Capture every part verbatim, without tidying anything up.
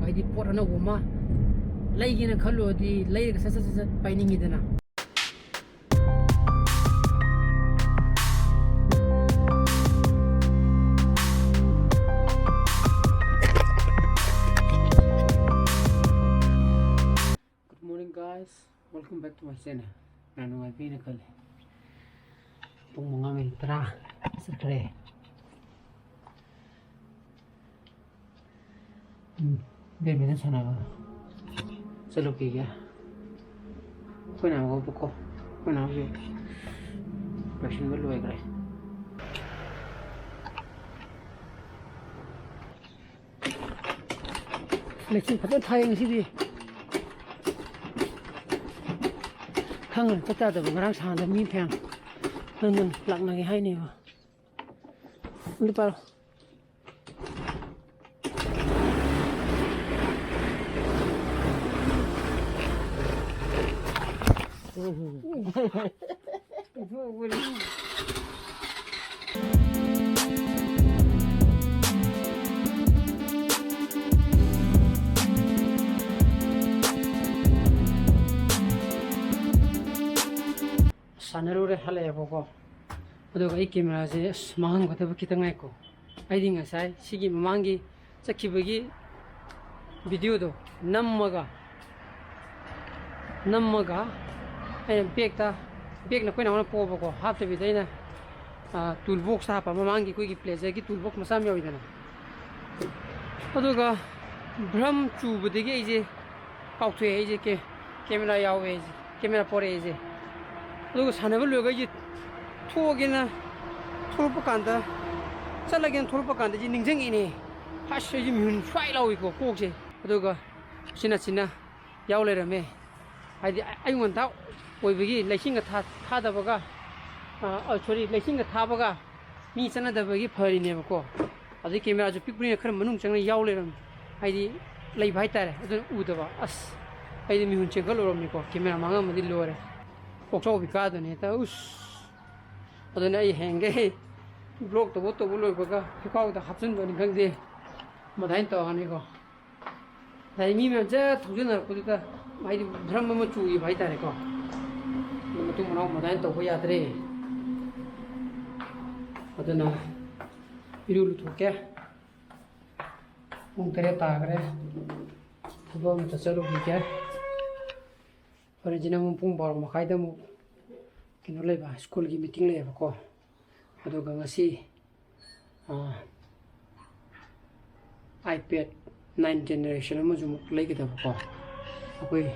ꯍꯥꯏꯗꯤ ꯄꯣꯠ ꯑꯅꯧꯕ ꯑꯃ ꯂꯩꯒꯦꯅ ꯈꯜꯂꯨꯔꯗꯤ ꯂꯩꯔꯒ ꯁꯠ ꯁꯠ ꯁꯠ ꯁꯠ ꯄꯥꯏꯅꯤꯡꯉꯤꯗꯅ꯫ Good morning, guys. Welcome back to my channel. ꯌꯥꯝ ꯅꯨꯡꯉꯥꯏꯕꯤꯅ ꯈꯜꯂꯤ꯫ ꯄꯨꯡ ꯃꯉꯥ ꯃꯤꯅꯤꯠ ꯇꯔꯥ ꯆꯠꯈ꯭ꯔꯦ꯫ ꯎꯝ, ꯕꯦꯃꯤꯅ ꯁꯥꯟꯅꯕ ꯆꯠꯂꯨꯈꯤꯒꯦ꯫ ꯑꯩꯈꯣꯏ ꯅꯥꯎꯕꯀꯣ, ꯑꯩꯈꯣꯏ ꯅꯥꯎꯁꯦ ꯂꯣꯏꯁꯤꯟꯕ ꯂꯣꯏꯈ꯭ꯔꯦ꯫ ꯂꯩꯆꯤꯟ ꯐꯖꯅ ꯊꯥꯏ ꯉꯁꯤꯗꯤ꯫ ꯈꯪꯉꯅꯤ ꯆꯠ ꯆꯥꯗꯕ ꯉꯔꯥꯡ ꯁꯥꯟꯅꯗ ꯃꯤ ꯐꯌꯥꯝ ꯅꯪ ꯅꯪ ꯂꯥꯛꯅꯒꯦ ꯍꯥꯏꯅꯦꯕ꯫ ꯑꯗꯨ ꯄꯥꯔꯣ꯫ ꯁꯥꯟꯅꯔꯨꯔꯦ, ꯍꯜꯂꯛꯑꯦꯕꯀꯣ꯫ ꯑꯗꯨꯒ ꯑꯩ ꯀꯦꯃꯦꯔꯥꯁꯦ ꯑꯁ ꯃꯥꯡꯍꯟꯒꯗꯕ ꯈꯤꯇꯪ ꯉꯥꯏꯀꯣ꯫ ꯑꯩꯗꯤ ꯉꯁꯥꯏ ꯁꯤꯒꯤ ꯃꯃꯥꯡꯒꯤ ꯆꯠꯈꯤꯕꯒꯤ ꯚꯤꯗꯤꯑꯣꯗꯣ ꯅꯝꯃꯒ, ꯅꯝꯃꯒ ꯑꯩꯅ ꯕꯦꯛꯇ, ꯕꯦꯛꯅ ꯑꯩꯈꯣꯏ ꯅꯥꯎꯅ ꯄꯣꯛꯑꯕꯀꯣ, ꯍꯥꯞꯇꯕꯤꯗ ꯑꯩꯅ, ꯑꯥ, ꯇꯨꯜ ꯕꯣꯛꯁꯇ ꯍꯥꯞꯄ, ꯃꯃꯥꯡꯒꯤ ꯑꯩꯈꯣꯏꯒꯤ ꯄ꯭ꯂꯦꯖꯔꯒꯤ ꯇꯨꯜ ꯕꯣꯛꯁ ꯃꯆꯥ ꯑꯃ ꯌꯥꯎꯋꯤꯗꯅ꯫ ꯑꯗꯨꯒ ꯚ꯭ꯔꯝ ꯆꯨꯕꯗꯒꯤ ꯑꯩꯁꯦ ꯀꯥꯎꯊꯣꯛꯑꯦ, ꯑꯩꯁꯦ ꯀꯦ-, ꯀꯦꯃꯦꯔꯥ ꯌꯥꯎꯋꯦ, ꯑꯩꯁꯦ ꯀꯦꯃꯦꯔꯥ ꯄꯣꯔꯛꯑꯦ ꯑꯩꯁꯦ꯫ ꯑꯗꯨꯒ ꯁꯥꯟꯅꯕ ꯂꯣꯏꯔꯒ ꯑꯩꯁꯦ ꯊꯣꯛꯑꯒꯦꯅ ꯊꯣꯛꯂꯛꯄ ꯀꯥꯟꯗ, ꯆꯠꯂꯒꯦꯅ ꯊꯣꯛꯂꯛꯄ ꯀꯥꯟꯗ ꯑꯩꯁꯦ ꯅꯤꯡꯁꯤꯡꯉꯛꯑꯦꯅꯦ꯫ ꯑꯁ, ꯑꯩꯁꯦ ꯃꯤꯍꯨꯟ ꯁ꯭ꯋꯥꯏ ꯂꯥꯎꯏꯀꯣ ꯀꯣꯛꯁꯦ꯫ ꯑꯗꯨꯒ ꯎꯆꯤꯟ ꯅꯥꯆꯤꯟꯅ ꯌꯥꯎ ꯂꯩꯔꯝꯃꯦ꯫ ꯍꯥꯏꯗꯤ ꯑ-, ꯑꯌꯨꯛ ꯉꯟꯇꯥ ꯑꯣꯏꯕꯒꯤ ꯂꯩꯆꯤꯟꯒ ꯊꯥ-, ꯊꯥꯗꯕꯒ, ꯑ, ꯑ, ꯁꯣꯔꯤ, ꯂꯩꯆꯤꯟꯒ ꯊꯥꯕꯒ ꯃꯤ ꯆꯠꯅꯗꯕꯒꯤ ꯐꯔꯤꯅꯦꯕꯀꯣ꯫ ꯑꯗꯩ ꯀꯦꯃꯦꯔꯥꯁꯨ ꯄꯤꯛꯄꯅꯤꯅ ꯈꯔ ꯃꯅꯨꯡ ꯆꯪꯅ ꯌꯥꯎ ꯂꯩꯔꯝꯃꯦ꯫ ꯍꯥꯏꯗꯤ ꯂꯩꯕ ꯍꯥꯏꯇꯥꯔꯦ, ꯑꯗꯨꯅ ꯎꯗꯕ꯫ ꯑꯁ, ꯑꯩꯗꯤ ꯃꯤꯍꯨꯟ ꯆꯦꯟꯈꯠꯂꯨꯔꯕꯅꯤꯀꯣ, ꯀꯦꯃꯦꯔꯥ ꯃꯥꯡꯉꯝꯃꯗꯤ ꯂꯣꯏꯔꯦ꯫ ꯀꯣꯛꯆꯥꯎꯕꯤ ꯀꯥꯗꯣꯏꯅꯦ ꯍꯦꯛꯇ꯫ ꯎꯁ! ꯑꯗꯨꯅ ꯑꯩ ꯍꯌꯦꯡꯈꯩ ꯕ꯭ꯂꯣꯛ ꯇꯧꯕ, ꯇꯧꯕ ꯂꯣꯏꯕꯒ ꯐꯤꯈꯥꯎꯗ ꯍꯥꯞꯆꯤꯟꯕꯅꯤ ꯈꯪꯗꯦ, ꯑꯗꯨꯃꯥꯏꯅ ꯇꯧꯔꯅꯤꯀꯣ꯫ ꯉꯁꯥꯏ ꯃꯤ ꯃꯌꯥꯝꯁꯦ ꯊꯧꯖꯤꯟꯅꯔꯛꯄꯗꯨꯗ ꯍꯥꯏꯗꯤ ꯗ꯭ꯔꯝ ꯑꯃ ꯆꯨꯈꯤꯕ ꯍꯥꯏꯇꯥꯔꯦꯀꯣ꯫ ꯑꯗꯨ ꯃꯇꯨꯡ ꯃꯅꯥꯎ ꯑꯗꯨꯃꯥꯏꯅ ꯇꯧꯕ ꯌꯥꯗ꯭ꯔꯦ꯫ ꯑꯗꯨꯅ ꯏꯔꯨ ꯂꯨꯊꯣꯛꯀꯦ꯫ ꯄꯨꯡ ꯇꯔꯦꯠ ꯇꯥꯈ꯭ꯔꯦ꯫ ꯊꯕꯛ ꯑꯃꯇ ꯆꯠꯂꯨꯈꯤꯒꯦ꯫ ꯍꯣꯔꯦꯟꯁꯤꯅ ꯑꯃꯨꯛ ꯄꯨꯡ ꯕꯥꯔꯣ ꯃꯈꯥꯏꯗ ꯑꯃꯨꯛ ꯀꯩꯅꯣ ꯂꯩꯕ, ꯁ꯭ꯀꯨꯜꯒꯤ ꯃꯤꯇꯤꯡ ꯂꯩꯌꯦꯕꯀꯣ꯫ ꯑꯗꯨꯒ ꯉꯁꯤ, ꯑꯥ, iPad nine generation ꯑꯃꯁꯨ ꯑꯃꯨꯛ ꯂꯩꯒꯗꯕꯀꯣ꯫ ꯑꯩꯈꯣꯏ,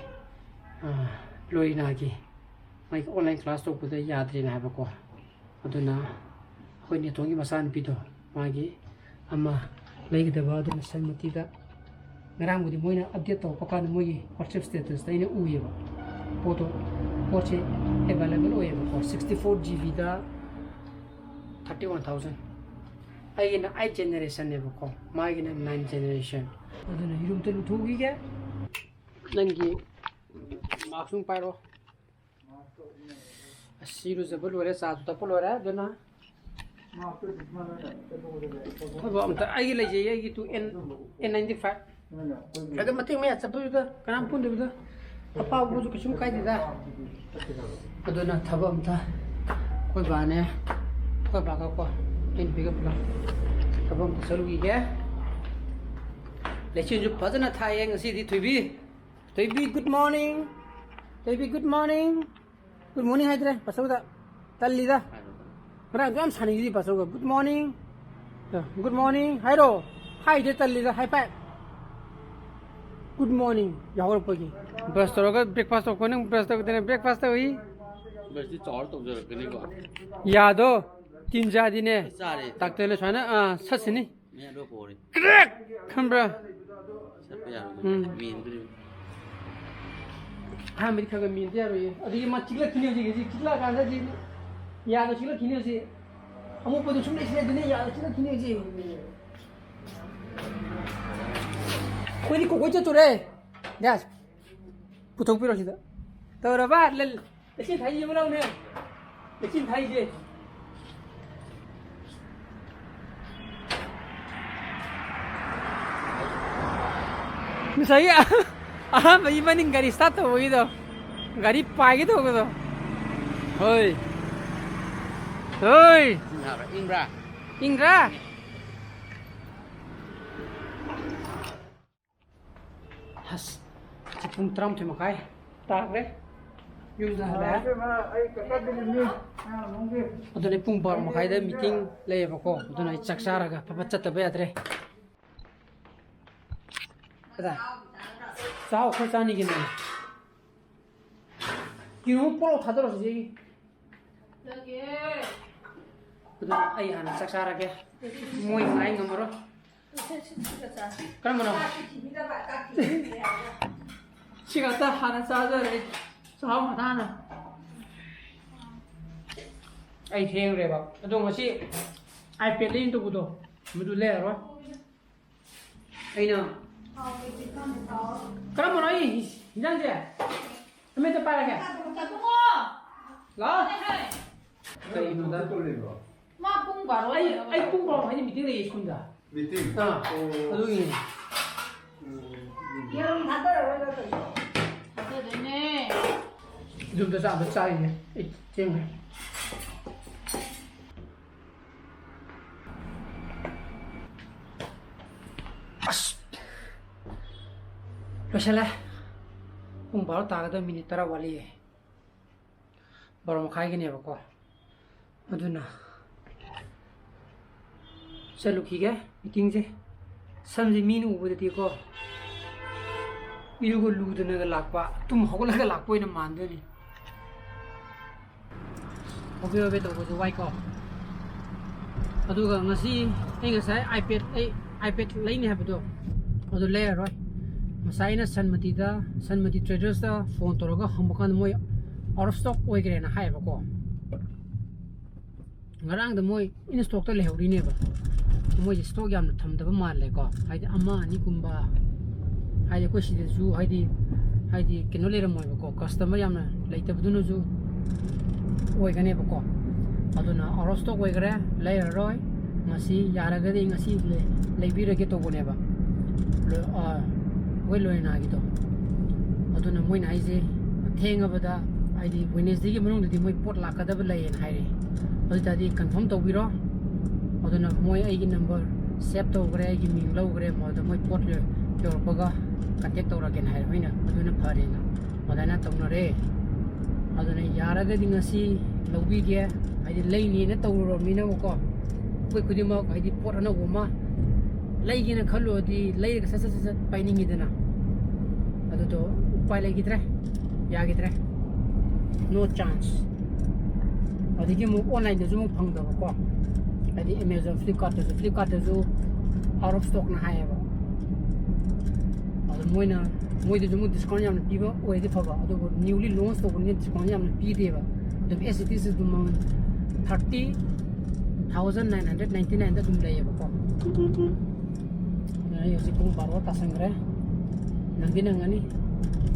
ꯑꯥ, ꯂꯣꯔꯤꯅꯥꯒꯤ ꯃꯥꯒꯤ online class ꯇꯧꯕꯗ ꯌꯥꯗ꯭ꯔꯦꯅ ꯍꯥꯏꯕꯀꯣ꯫ ꯑꯗꯨꯅ ꯑꯩꯈꯣꯏ ꯅꯦꯇꯣꯟꯒꯤ ꯃꯆꯥꯅꯨꯄꯤꯗꯣ, ꯃꯥꯒꯤ ꯑꯃ ꯂꯩꯒꯗꯕ, ꯑꯗꯨꯅ ꯁꯟꯃꯇꯤꯗ ꯉꯔꯥꯡꯕꯨꯗꯤ ꯃꯣꯏꯅ update ꯇꯧꯔꯛꯄ ꯀꯥꯟꯗ ꯃꯣꯏꯒꯤ WhatsApp status ꯇ ꯑꯩꯅ ꯎꯏꯌꯦꯕ꯫ ꯄꯣꯠꯇꯣ, ꯄꯣꯠꯁꯦ available ꯑꯣꯏꯌꯦꯕꯀꯣ, sixty four GB ꯗ thirty one thousand꯫ ꯑꯩꯒꯤꯅ eight generation ꯅꯦꯕꯀꯣ, ꯃꯥꯒꯤꯅ nine generation꯫ ꯑꯗꯨꯅ ꯏꯔꯨꯝꯇ ꯂꯨꯊꯣꯛꯈꯤꯒꯦ꯫ ꯅꯪꯒꯤ mask ꯁꯨ ꯄꯥꯏꯔꯣ꯫ ꯑꯁ, ꯏꯔꯨꯖꯕ ꯂꯣꯏꯔꯦ, ꯆꯥꯁꯨ ꯊꯛꯄ ꯂꯣꯏꯔꯦ, ꯑꯗꯨꯅ ꯊꯕꯛ ꯑꯝꯇ ꯑꯩꯒꯤ ꯂꯩꯖꯩ, ꯑꯩꯒꯤ two N, N ninety five꯫ ꯑꯗꯣ ꯃꯇꯦꯛ ꯃꯌꯥ ꯆꯠꯄꯗꯨꯗ ꯀꯅꯥꯝ ꯄꯨꯟꯗꯕꯤꯗ ꯑꯄꯥꯕꯁꯨ ꯀꯩꯁꯨꯝ ꯀꯥꯏꯗꯦꯗ꯫ ꯑꯗꯨꯅ ꯊꯕꯛ ꯑꯝꯇ ꯑꯩꯈꯣꯏ ꯕꯥꯅꯦ, ꯑꯩꯈꯣꯏ ꯕꯥꯒ ꯀꯣ, ꯑꯩ ꯅꯨꯄꯤꯒ ꯄꯨꯂꯞ ꯊꯕꯛ ꯑꯝꯇ ꯆꯠꯂꯨꯈꯤꯒꯦ꯫ ꯂꯩꯆꯤꯟꯁꯨ ꯐꯖꯅ ꯊꯥꯏꯌꯦ ꯉꯁꯤꯗꯤ, ꯊꯣꯏꯕꯤ꯫ ꯊꯣꯏꯕꯤ, good morning꯫ ꯊꯣꯏꯕꯤ, good morning꯫ Good morning ꯍꯥꯏꯗ꯭ꯔꯦ ꯄꯥꯆꯧꯗ꯫ ꯇꯜꯂꯤꯗ꯫ ꯉꯔꯥꯡꯁꯨ ꯌꯥꯝ ꯁꯥꯟꯅꯩꯁꯤꯗꯤ ꯄꯥꯆꯧꯒ꯫ Good morning꯫ ꯑ, good morning ꯍꯥꯏꯔꯣ꯫ ꯍꯥꯏꯗ꯭ꯔꯦ, ꯇꯜꯂꯤꯗ꯫ High five꯫ Good morning ꯌꯥꯍꯧꯔꯛꯄꯒꯤ꯫ Brush ꯇꯧꯔꯒ breakfast ꯇꯧꯈꯣ꯫ ꯅꯪ brush ꯇꯧꯗꯅ breakfast ꯇꯧꯏ꯫ Brush ꯇꯤ ꯆꯥꯎꯔ ꯇꯧꯖꯔꯛꯀꯅꯤꯀꯣ꯫ ꯌꯥꯗꯣ꯫ ꯇꯤꯟ ꯆꯥꯗꯤꯅꯦ꯫ ꯆꯥꯔꯦ꯫ ꯗꯥꯛꯇꯔꯅ ꯁꯨꯃꯥꯏꯅ, ꯑꯥ, ꯁꯠꯁꯤꯅꯤ꯫ ꯃꯤ ꯑꯗꯨ ꯀꯣꯔꯤ꯫ ꯀ꯭ꯔꯦꯛ! ꯈꯪꯕ꯭ꯔꯥ? ꯆꯠꯄ ꯌꯥꯔꯣꯏꯗꯣꯏꯅꯤ꯫ ꯎꯝ꯫ ꯃꯦꯟꯗꯣꯔꯤꯕꯅꯤ꯫ ꯑꯍꯥꯟꯕꯗꯤ ꯈꯔ ꯈꯔ ꯃꯦꯟꯗ ꯌꯥꯔꯣꯏꯌꯦ꯫ ꯑꯗꯒꯤ ꯃꯥ ꯆꯤꯛꯂꯛꯈꯤꯅꯤ ꯍꯧꯖꯤꯛ, ꯍꯧꯖꯤꯛ ꯆꯤꯛꯂꯛꯑꯀꯥꯟꯗ ꯍꯧꯖꯤꯛ ꯌꯥꯗꯣ ꯆꯤꯛꯂꯛꯈꯤꯅꯤ ꯍꯧꯖꯤꯛ꯫ ꯑꯃꯨꯛꯄꯗꯣ ꯁꯨꯝ ꯂꯩꯁꯤꯜꯂꯗꯨꯅꯤ, ꯌꯥꯗꯣ ꯆꯤꯛꯂꯛꯈꯤꯅꯤ ꯍꯧꯖꯤꯛ꯫ ꯑꯩꯈꯣꯏꯗꯤ ꯀꯣꯀꯣꯏ ꯆꯠꯇꯣꯔꯦ꯫ ꯌꯥꯁ꯫ ꯄꯨꯊꯣꯛꯄꯤꯔꯣ ꯁꯤꯗ꯫ ꯇꯧꯔꯕ? ꯂꯜ-, ꯂꯩꯆꯤꯜ ꯊꯥꯏ ꯌꯦꯡꯉꯨ ꯂꯥꯎꯅꯦ꯫ ꯂꯩꯆꯤꯜ ꯊꯥꯏꯁꯦ꯫ ꯉꯁꯥꯏꯒꯤ ꯑꯍꯥꯟꯕꯒꯤ ꯃꯅꯤꯡ ꯒꯥꯔꯤ start ꯇꯧꯕꯒꯤꯗꯣ, ꯒꯥꯔꯤ ꯄꯥꯏꯒꯦ ꯇꯧꯕꯗꯣ꯫ ꯍꯣꯏ꯫ ꯍꯣꯏ꯫ ꯏꯪꯕ꯭ꯔꯥ? ꯏꯪꯗ꯭ꯔꯥ? ꯑꯁ, ꯍꯧꯖꯤꯛ ꯄꯨꯡ ꯇꯔꯥꯃꯥꯊꯣꯏ ꯃꯈꯥꯏ ꯇꯥꯈ꯭ꯔꯦ꯫ ꯌꯨꯝꯗ ꯍꯜꯂꯛꯑꯦ꯫ ꯑꯗꯨꯅꯦ, ꯄꯨꯡ ꯕꯥꯔꯣ ꯃꯈꯥꯏꯗ meeting ꯂꯩꯌꯦꯕꯀꯣ, ꯑꯗꯨꯅ ꯑꯩ ꯆꯥꯛ ꯆꯥꯔꯒ ꯐꯠ ꯐꯠ ꯆꯠꯇꯕ ꯌꯥꯗ꯭ꯔꯦ꯫ ꯀꯗꯥꯏ? ꯆꯥꯎ, ꯈꯔ ꯆꯥꯅꯤꯒꯤꯅꯦ꯫ ꯀꯤꯂꯣ ꯑꯃ ꯄꯣꯂꯥꯎ ꯊꯥꯗꯔꯣ ꯆꯤꯆꯦꯒꯤ꯫ ꯑꯗꯨ ꯑꯩ ꯍꯥꯟꯅ ꯆꯥꯛ ꯆꯥꯔꯒꯦ꯫ ꯃꯣꯏ ꯉꯥꯏ ꯉꯝꯃꯔꯣꯏ꯫ ꯀꯔꯝꯕꯅꯣ? ꯁꯤ ꯉꯥꯛꯇ ꯍꯥꯟꯅ ꯆꯥꯖꯔꯦ ꯑꯩ꯫ ꯆꯥꯛꯍꯥꯎ ꯉꯥꯛꯇ ꯍꯥꯟꯅ꯫ ꯑꯩ ꯊꯦꯡꯈ꯭ꯔꯦꯕ꯫ ꯑꯗꯣ ꯉꯁꯤ iPad ꯂꯩꯅꯤ ꯇꯧꯕꯗꯣ, ꯃꯗꯨ ꯂꯩꯔꯔꯣꯏ꯫ ꯑꯩꯅ ꯀꯔꯝꯕꯅꯣ ꯑꯩ ꯍꯤꯟꯖꯥꯡꯁꯦ? ꯑꯃꯍꯦꯛꯇ ꯄꯥꯏꯔꯒꯦ꯫ ꯂꯥꯛꯑꯣ꯫ ꯀꯩꯅꯣꯗ? ꯃꯥ ꯄꯨꯡ ꯕꯥꯔꯣ ꯑꯩ, ꯑꯩ ꯄꯨꯡ ꯕꯥꯔꯣ ꯍꯥꯏꯗꯤ meeting ꯂꯩꯌꯦ ꯁ꯭ꯀꯨꯜꯗ꯫ Meeting? ꯑꯥ, ꯑꯣ꯫ ꯑꯗꯨꯒꯤꯅꯦ꯫ ꯎꯝ, ꯎꯝ꯫ ꯌꯦꯔꯨꯝ ꯊꯥꯗꯔꯔꯣꯏ ꯅꯠꯇ꯭ꯔꯣ? ꯊꯥꯗꯗꯣꯏꯅꯦ꯫ ꯌꯨꯝꯗ ꯆꯥꯛ ꯑꯝꯇ ꯆꯥꯈꯤꯒꯦ꯫ ꯑꯩ ꯊꯦꯡꯈ꯭ꯔꯦ꯫ ꯑꯁ! ꯂꯣꯏꯁꯜꯂꯦ꯫ ꯄꯨꯡ ꯕꯥꯔꯣ ꯇꯥꯒꯗꯕ minute ꯇꯔꯥ ꯋꯥꯠꯂꯤꯌꯦ꯫ ꯕꯥꯔꯣ ꯃꯈꯥꯏꯒꯤꯅꯦꯕꯀꯣ꯫ ꯑꯗꯨꯅ ꯆꯠꯂꯨꯈꯤꯒꯦ meetingꯁꯦ꯫ ꯁꯝꯁꯦ ꯃꯤꯅ ꯎꯕꯗꯗꯤꯀꯣ, ꯏꯔꯨꯒ ꯂꯨꯗꯅꯒ ꯂꯥꯛꯄ, ꯇꯨꯝ ꯍꯧꯒꯠꯂꯒ ꯂꯥꯛꯄ ꯑꯣꯏꯅ ꯃꯥꯟꯗꯣꯏꯅꯤ꯫ ꯍꯣꯕꯦ ꯍꯣꯕꯦ ꯇꯧꯕꯁꯨ ꯋꯥꯏꯀꯣ꯫ ꯑꯗꯨꯒ ꯉꯁꯤ ꯑꯩ ꯉꯁꯥꯏ iPad, ꯑꯩ iPad ꯂꯩꯅꯤ ꯍꯥꯏꯕꯗꯣ, ꯑꯗꯨ ꯂꯩꯔꯔꯣꯏ꯫ ꯉꯁꯥꯏ ꯑꯩꯅ ꯁꯟꯃꯇꯤꯗ, ꯁꯟꯃꯇꯤ Tradersꯇ phone ꯇꯧꯔꯒ ꯍꯪꯕ ꯀꯥꯟꯗ ꯃꯣꯏ out of stock ꯑꯣꯏꯈ꯭ꯔꯦꯅ ꯍꯥꯏꯌꯦꯕꯀꯣ꯫ ꯉꯔꯥꯡꯗ ꯃꯣꯏ in stockꯇ ꯂꯩꯍꯧꯔꯤꯅꯦꯕ꯫ ꯃꯣꯏꯁꯦ stock ꯌꯥꯝꯅ ꯊꯝꯗꯕ ꯃꯥꯜꯂꯦꯀꯣ, ꯍꯥꯏꯗꯤ ꯑꯃ ꯑꯅꯤꯒꯨꯝꯕ, ꯍꯥꯏꯗꯤ ꯑꯩꯈꯣꯏ ꯁꯤꯗꯁꯨ ꯍꯥꯏꯗꯤ, ꯍꯥꯏꯗꯤ ꯀꯩꯅꯣ ꯂꯩꯔꯝꯃꯣꯏꯕꯀꯣ, customer ꯌꯥꯝꯅ ꯂꯩꯇꯕꯗꯨꯅꯁꯨ ꯑꯣꯏꯒꯅꯦꯕꯀꯣ꯫ ꯑꯗꯨꯅ out of stock ꯑꯣꯏꯈ꯭ꯔꯦ, ꯂꯩꯔꯔꯣꯏ꯫ ꯉꯁꯤ ꯌꯥꯔꯒꯗꯤ ꯉꯁꯤ ꯂꯩ-, ꯂꯩꯕꯤꯔꯒꯦ ꯇꯧꯕꯅꯦꯕ꯫ ꯂꯣ-, ꯑ, ꯑꯩꯈꯣꯏ ꯂꯣꯏꯅꯥꯒꯤꯗꯣ꯫ ꯑꯗꯨꯅ ꯃꯣꯏꯅ ꯍꯥꯏꯁꯦ ꯊꯦꯡꯉꯕꯗ, ꯍꯥꯏꯗꯤ Wednesdayꯒꯤ ꯃꯅꯨꯡꯗꯗꯤ ꯃꯣꯏ ꯄꯣꯠ ꯂꯥꯛꯀꯗꯕ ꯂꯩꯌꯦꯅ ꯍꯥꯏꯔꯦ꯫ ꯑꯗꯨ ꯑꯣꯏꯇꯥꯔꯗꯤ confirm ꯇꯧꯕꯤꯔꯣ꯫ ꯑꯗꯨꯅ ꯃꯣꯏ ꯑꯩꯒꯤ number save ꯇꯧꯈ꯭ꯔꯦ, ꯑꯩꯒꯤ ꯃꯤꯡ ꯂꯧꯈ꯭ꯔꯦ, ꯃꯣꯏꯗ ꯃꯣꯏ ꯄꯣꯠ ꯌꯧꯔꯛꯄꯒ contact ꯇꯧꯔꯛꯀꯦꯅ ꯍꯥꯏꯔꯦ꯫ ꯑꯩꯅ ꯑꯗꯨꯅ ꯐꯔꯦꯅ ꯑꯗꯨꯃꯥꯏꯅ ꯇꯧꯅꯔꯦ꯫ ꯑꯗꯨꯅ ꯌꯥꯔꯒꯗꯤ ꯉꯁꯤ ꯂꯧꯕꯤꯒꯦ꯫ ꯍꯥꯏꯗꯤ ꯂꯩꯅꯦꯅ ꯇꯧꯔꯨꯔꯕꯅꯤꯅꯕꯀꯣ, ꯑꯩꯈꯣꯏ ꯈꯨꯗꯤꯡꯃꯛ ꯍꯥꯏꯗꯤ ꯄꯣꯠ ꯑꯅꯧꯕ ꯑꯃ ꯂꯩꯒꯦꯅ ꯈꯜꯂꯨꯔꯗꯤ ꯂꯩꯔꯒ ꯁꯠ ꯁꯠ ꯁꯠ ꯁꯠ ꯄꯥꯏꯅꯤꯡꯉꯤꯗꯅ꯫ ꯑꯗꯨꯗꯣ ꯎꯄꯥꯏ ꯂꯩꯈꯤꯗ꯭ꯔꯦ, ꯌꯥꯈꯤꯗ꯭ꯔꯦ꯫ No chance꯫ ꯑꯗꯒꯤ ꯑꯃꯨꯛ onlineꯗꯁꯨ ꯑꯃꯨꯛ ꯐꯪꯗꯕꯀꯣ꯫ ꯍꯥꯏꯗꯤ Amazon, Flipkartꯇꯁꯨ, Flipkartꯇꯁꯨ out of stockꯅ ꯍꯥꯏꯌꯦꯕ꯫ ꯑꯗꯣ ꯃꯣꯏꯅ, ꯃꯣꯏꯗꯁꯨ ꯑꯃꯨꯛ discount ꯌꯥꯝꯅ ꯄꯤꯕ ꯑꯣꯏꯔꯗꯤ ꯐꯕ, ꯑꯗꯨꯕꯨ newly launch ꯇꯧꯕꯅꯤꯅ discount ꯌꯥꯝꯅ ꯄꯤꯗꯦꯕ꯫ ꯑꯗꯨꯝ as it is ꯑꯗꯨꯝ ꯃꯃꯜ thirty thousand nine hundred ninety nineꯗ ꯑꯗꯨꯝ ꯂꯩꯌꯦꯕꯀꯣ꯫ ꯑꯗꯨꯅ ꯑꯩ ꯍꯧꯖꯤꯛ ꯄꯨꯡ ꯕꯥꯔꯣ ꯇꯥꯁꯟꯈ꯭ꯔꯦ꯫ ꯅꯪꯗꯤ ꯅꯪꯉꯅꯤ꯫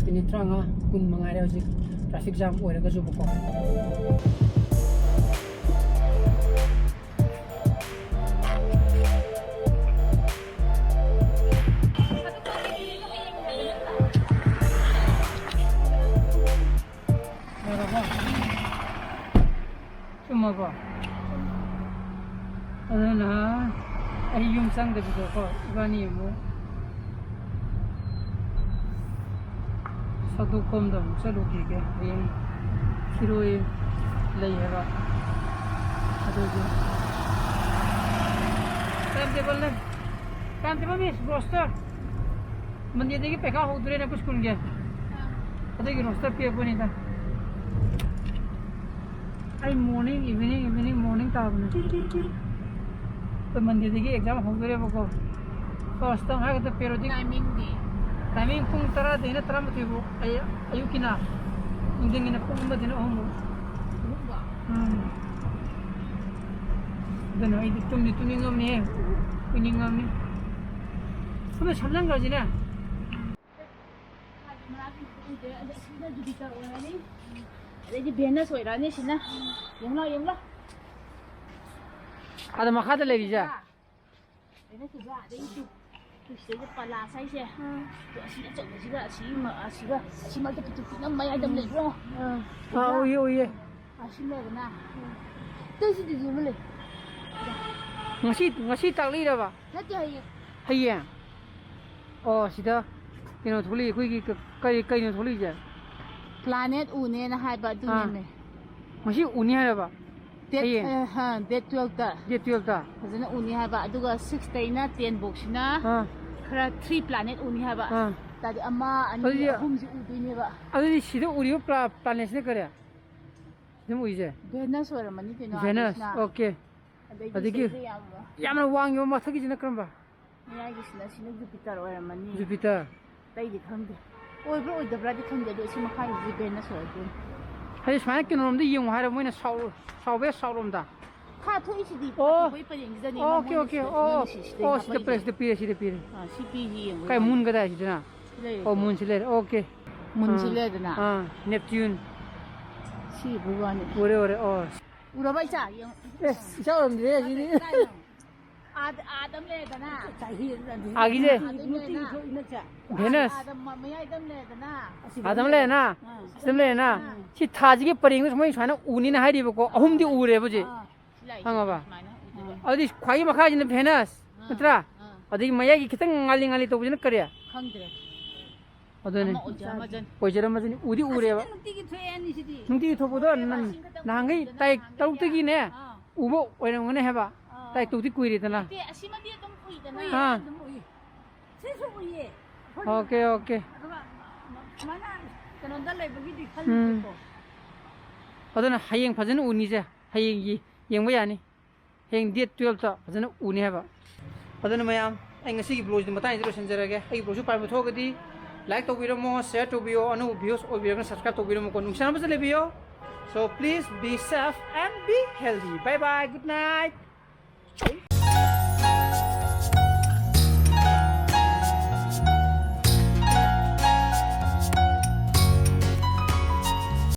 Minute ꯇꯔꯥꯃꯉꯥ, ꯀꯨꯟ ꯃꯉꯥꯏꯔꯦ ꯍꯧꯖꯤꯛ traffic jam ꯑꯣꯏꯔꯒꯁꯨꯕꯀꯣ꯫ ꯂꯣꯏꯔꯕꯣ? ꯆꯨꯝꯃꯕꯣ? ꯑꯗꯨꯅ ꯑꯩ ꯌꯨꯝ ꯆꯪꯗꯕꯤꯗꯀꯣ, ꯏꯕꯥꯅꯤ ꯑꯃꯨꯛ ꯁꯥꯗꯨ ꯀꯣꯝꯗ ꯑꯃꯨꯛ ꯆꯠꯂꯨꯈꯤꯒꯦ꯫ ꯍꯌꯦꯡ ꯈꯤꯔꯣꯏ ꯂꯩ ꯍꯥꯏꯕ꯫ ꯑꯗꯨꯒꯤ time table ꯂꯩ꯫ Time table means roster꯫ Mondayꯗꯒꯤ ꯄꯩꯈꯥ ꯍꯧꯗꯣꯔꯦꯅ ꯑꯩꯈꯣꯏ schoolꯒꯤ꯫ ꯑꯗꯨꯒꯤ roster ꯄꯤꯔꯛꯄꯅꯤꯗ꯫ ꯑꯩ morning, evening, evening, morning ꯇꯥꯕꯅꯦ꯫ ꯑꯩꯈꯣꯏ Mondayꯗꯒꯤ exam ꯍꯧꯗꯣꯔꯦꯕꯀꯣ꯫ First ꯇ ꯍꯥꯏꯒꯗ periodic timingꯗꯤ? Timing ꯄꯨꯡ ꯇꯔꯥꯗꯩꯅ ꯇꯔꯥꯃꯥꯊꯣꯏ ꯐꯥꯎ꯫ ꯑꯩ ꯑꯌꯨꯛꯀꯤꯅ, ꯅꯨꯡꯊꯤꯟꯒꯤꯅ ꯄꯨꯡ ꯑꯃꯗꯩꯅ ꯑꯍꯨꯝ ꯐꯥꯎ꯫ ꯑꯍꯨꯝ ꯐꯥꯎ? ꯎꯝ꯫ ꯑꯗꯨꯅ ꯑꯩꯗꯤ ꯇꯨꯝꯗꯤ ꯇꯨꯝꯅꯤꯡꯉꯝꯅꯤꯍꯦ꯫ ꯎꯏꯅꯤꯡꯉꯝꯅꯤ꯫ ꯁꯣꯝꯗ ꯁꯝꯖꯟꯈ꯭ꯔꯁꯤꯅꯦ꯫ ꯑꯗꯩꯗꯤ Venus ꯑꯣꯏꯔꯛꯑꯅꯤ ꯁꯤꯅ꯫ ꯌꯦꯡꯂꯣ, ꯌꯦꯡꯂꯣ꯫ ꯑꯗ ꯃꯈꯥꯗ ꯂꯩꯔꯤꯁꯦ? Venus ꯎꯕ꯭ꯔꯥ? ꯑꯗꯩ ꯏꯆꯨ꯫ ꯁꯤꯗꯩꯗ ꯄꯂꯥꯁ ꯍꯥꯏꯁꯦ꯫ ꯑꯗꯣ ꯑꯁꯤ ꯑꯆꯧꯕꯁꯤꯒ ꯑꯁꯤꯒꯤ ꯃ-, ꯑꯁꯤꯒ ꯑꯁꯤ ꯃꯔꯛꯇ ꯄꯤꯛꯇ꯭ꯔꯨ ꯄꯤꯛꯅ ꯃꯌꯥꯏꯗ ꯑꯃ ꯂꯩꯕ꯭ꯔꯣ? ꯑꯥ, ꯎꯏꯌꯦ, ꯎꯏꯌꯦ꯫ ꯑꯁꯤ ꯂꯩꯔꯦꯗꯅ꯫ ꯑꯇꯩꯁꯤꯗꯁꯨ ꯑꯃ ꯂꯩ꯫ ꯉꯁꯤ, ꯉꯁꯤ ꯇꯥꯛꯂꯛꯏꯔꯕ? ꯅꯠꯇꯦ, ꯍꯌꯦꯡ꯫ ꯍꯌꯦꯡ? ꯑꯣ, ꯁꯤꯗ ꯀꯩꯅꯣ ꯊꯣꯛꯂꯛꯏ, ꯑꯩꯈꯣꯏꯒꯤ ꯀ-, ꯀꯔꯤ, ꯀꯩꯅꯣ ꯊꯣꯛꯂꯛꯏꯁꯦ? Planet ꯎꯅꯦꯅ ꯍꯥꯏꯕ, ꯑꯥ꯫ ꯑꯗꯨꯅꯦꯃꯦ꯫ ꯉꯁꯤ ꯎꯅꯤ ꯍꯥꯏꯔꯕ? Date, ꯍꯌꯦꯡ? ꯑ, ꯍ, date twelve ꯇ꯫ Date twelve ꯇ? ꯐꯖꯅ ꯎꯅꯤ ꯍꯥꯏꯕ꯫ ꯑꯗꯨꯒ six ꯇꯩꯅ ten ꯕꯣꯛꯁꯤꯅ ꯑꯥ꯫ ꯈꯔ three planet ꯎꯅꯤ ꯍꯥꯏꯕ꯫ ꯑꯥ꯫ ꯇꯥꯔꯤꯛ ꯑꯃ, ꯑꯅꯤ, ꯑꯗꯨꯗꯤ ꯑꯍꯨꯝꯁꯤ ꯎꯗꯣꯏꯅꯦꯕ꯫ ꯑꯗꯨꯗꯤ ꯁꯤꯗ ꯎꯔꯤꯕ ꯄ꯭ꯂꯥ-, planet ꯁꯤꯅ ꯀꯔꯤ? ꯑꯗꯨꯝ ꯎꯏꯁꯦ? Venus ꯑꯣꯏꯔꯝꯃꯅꯤ ꯀꯩꯅꯣ, Venus ꯁꯤꯅ꯫ ꯑꯣꯀꯦ꯫ ꯑꯗꯒꯤ ꯑꯗꯒꯤ ꯁꯤꯗꯩꯗ ꯌꯥꯝ ꯌꯥꯝꯅ ꯋꯥꯡꯉꯤꯕ ꯃꯊꯛꯀꯤꯁꯤꯅ ꯀꯔꯝꯕ? ꯃꯌꯥꯏꯒꯤꯁꯤꯅ, ꯁꯤꯅ Jupiter ꯑꯣꯏꯔꯝꯃꯅꯤ꯫ Jupiter꯫ ꯑꯇꯩꯗꯤ ꯈꯪꯗꯦ꯫ ꯑꯣꯏꯕ꯭ꯔꯥ ꯑꯣꯏꯗꯕ꯭ꯔꯥꯗꯤ ꯈꯪꯗꯦ, ꯑꯗꯣ ꯁꯤ ꯃꯈꯥꯒꯤꯁꯤ Venus ꯑꯣꯏꯗꯣꯏꯅꯤ꯫ ꯍꯥꯏꯗꯤ ꯁꯨꯃꯥꯏꯅ ꯀꯩꯅꯣꯔꯣꯝꯗ ꯌꯦꯡꯉꯨ ꯍꯥꯏꯔ ꯃꯣꯏꯅ south, south west south ꯔꯣꯝꯗ? ꯊꯥ ꯊꯣꯛꯏꯁꯤꯗꯤ, ꯊꯥ ꯑꯣ꯫ ꯊꯣꯛꯄꯒꯤ ꯄꯔꯦꯡꯁꯤꯗꯅꯦ ꯑꯣꯀꯦ, ꯃꯣꯏꯅ ꯑꯣꯀꯦ꯫ ꯁꯤꯗ, ꯑꯣ, ꯅꯪꯅ ꯑꯣ꯫ ꯁꯤ, ꯁꯤꯗꯩ ꯑꯣ, ꯁꯤꯗ ꯍꯥꯞꯄꯛꯏꯁꯦ꯫ ꯄꯤꯔꯦ, ꯁꯤꯗ ꯄꯤꯔꯦ, ꯁꯤꯗ ꯄꯤꯔꯦ꯫ ꯑꯥ, ꯁꯤ ꯄꯤꯁꯤ ꯌꯦꯡꯉꯨ ꯀꯥꯏ, ꯌꯥꯅꯤ꯫ Moon ꯀꯗꯥꯏꯁꯤꯗꯅ? ꯁꯤ ꯂꯩꯔꯦ꯫ ꯑꯣ, Moon ꯁꯤ ꯂꯩꯔꯦ꯫ ꯑꯣꯀꯦ꯫ Moon ꯁꯤ ꯑꯥ꯫ ꯂꯩꯔꯦꯗꯅ꯫ ꯑꯥ, Neptune꯫ ꯁꯤ ꯎꯕ ꯋꯥꯅꯤ꯫ ꯎꯔꯦ, ꯎꯔꯦ꯫ ꯑꯣ꯫ ꯎꯔꯕ ꯏꯆꯥ? ꯌꯦꯡꯉꯨ꯫ ꯑꯦ, ꯏꯆꯥ ꯑꯣꯏꯔꯝꯗ꯭ꯔꯦ ꯁꯤꯗꯤ꯫ ꯀꯥꯏꯅꯣ? ꯑꯥꯗ, ꯑꯥꯗ ꯑꯃ ꯂꯩꯔꯦꯗꯅ꯫ ꯑꯥꯒꯤꯁꯦ? ꯑꯥꯗ ꯑꯃ ꯂꯩꯔꯦꯅ꯫ Venus꯫ ꯑꯥꯗ ꯃ-, ꯃꯌꯥꯏꯗ ꯑꯃ ꯂꯩꯔꯦꯗꯅ꯫ ꯑꯥꯗ ꯑꯃ ꯂꯩꯔꯦꯅ꯫ ꯑꯥ꯫ ꯁꯤꯗ ꯑꯃ ꯂꯩꯔꯦꯅ꯫ ꯑꯥ꯫ ꯁꯤ ꯊꯥꯁꯤꯒꯤ ꯄꯔꯦꯡꯗ ꯁꯨꯃꯥꯏꯅ ꯁꯨꯃꯥꯏꯅ ꯎꯅꯤꯅ ꯍꯥꯏꯔꯤꯕꯀꯣ꯫ ꯑꯍꯨꯝꯗꯤ ꯎꯔꯦꯕ ꯍꯧꯖꯤꯛ꯫ ꯑꯥ꯫ ꯁꯤ ꯂꯥꯛꯏꯁꯦ ꯈꯪꯉꯕ? ꯁꯨꯃꯥꯏꯅ ꯎꯗꯣꯏꯕ꯫ ꯑꯗꯨꯗꯤ ꯈ꯭ꯋꯥꯏꯒꯤ ꯃꯈꯥꯁꯤꯅ Venus, ꯑꯥ꯫ ꯅꯠꯇ꯭ꯔꯥ? ꯑꯥ꯫ ꯑꯗꯒꯤ ꯃꯌꯥꯏꯒꯤ ꯈꯤꯇꯪ ꯉꯥꯜꯂꯤ ꯉꯥꯜꯂꯤ ꯇꯧꯕꯁꯤꯅ ꯀꯔꯤ? ꯈꯪꯗ꯭ꯔꯦ꯫ ꯑꯗꯨꯅꯦ꯫ ꯑꯃ ꯑꯣꯏꯖꯔꯝꯃꯁꯅꯤ꯫ ꯑꯣꯏꯖꯔꯝꯃꯁꯤꯅꯤ꯫ ꯎꯗꯤ ꯎꯔꯦꯕ꯫ ꯑꯁꯤꯗꯤ ꯅꯨꯡꯇꯤꯒꯤ ꯊꯣꯛꯑꯦ ꯑꯅꯤꯁꯤꯗꯤ꯫ ꯅꯨꯡꯇꯤꯒꯤ ꯊꯣꯛꯄꯗꯣ ꯊꯣꯛꯑꯦꯕ, ꯅ-, ꯁꯤꯡꯒ ꯅꯍꯥꯟꯈꯩ ꯇꯧꯕꯗꯨꯗ ꯇꯥꯔꯤꯛ ꯅꯍꯥꯟꯈꯩ ꯇꯔꯨꯛꯇꯒꯤꯅꯦ, ꯑꯥ꯫ ꯎꯕ ꯑꯣꯏꯔꯝꯒꯅꯤ ꯍꯥꯏꯕ꯫ ꯑꯥ꯫ ꯇꯥꯔꯤꯛ ꯇꯔꯨꯛꯇꯤ ꯀꯨꯏꯔꯦꯗꯅ꯫ ꯅꯠꯇꯦ, ꯑꯁꯤꯃꯗꯤ ꯑꯗꯨꯝ ꯎꯏꯗꯅ꯫ ꯎꯏꯌꯦ, ꯑꯥ꯫ ꯑꯗꯨꯝ ꯎꯏ꯫ ꯁꯤꯁꯨ ꯎꯏꯌꯦ꯫ Okay, okay. ꯑꯗꯨꯒ ꯁꯨꯃꯥꯏꯅ ꯀꯩꯅꯣꯗ ꯂꯩꯕꯒꯤꯗꯤ ꯎꯝ꯫ ꯈꯜꯂꯨꯗꯦꯀꯣ꯫ ꯑꯗꯨꯅ ꯍꯌꯦꯡ ꯐꯖꯅ ꯎꯅꯤꯁꯦ꯫ ꯍꯌꯦꯡ ꯌꯦ-, ꯌꯦꯡꯕ ꯌꯥꯅꯤ꯫ ꯍꯌꯦꯡ date twelve ꯇ ꯐꯖꯅ ꯎꯅꯤ ꯍꯥꯏꯕ꯫ ꯑꯗꯨꯅ ꯃꯌꯥꯝ, ꯑꯩ ꯉꯁꯤꯒꯤ vlog ꯁꯤꯗꯤ ꯃꯇꯥꯡꯁꯤꯗ ꯂꯣꯏꯁꯤꯟꯖꯔꯒꯦ꯫ ꯑꯩꯒꯤ vlog ꯁꯤ ꯄꯥꯝꯕ ꯊꯣꯛꯑꯒꯗꯤ like ꯇꯧꯕꯤꯔꯝꯃꯣ, share ꯇꯧꯕꯤꯌꯣ, ꯑꯅꯧꯕ viewers ꯑꯣꯏꯕꯤꯔꯒꯅ subscribe ꯇꯧꯕꯤꯔꯝꯃꯨꯀꯣ꯫ ꯅꯨꯡꯁꯤꯅꯕꯁꯨ ꯂꯩꯕꯤꯌꯣ꯫ So please be safe and be healthy. Bye bye, good night.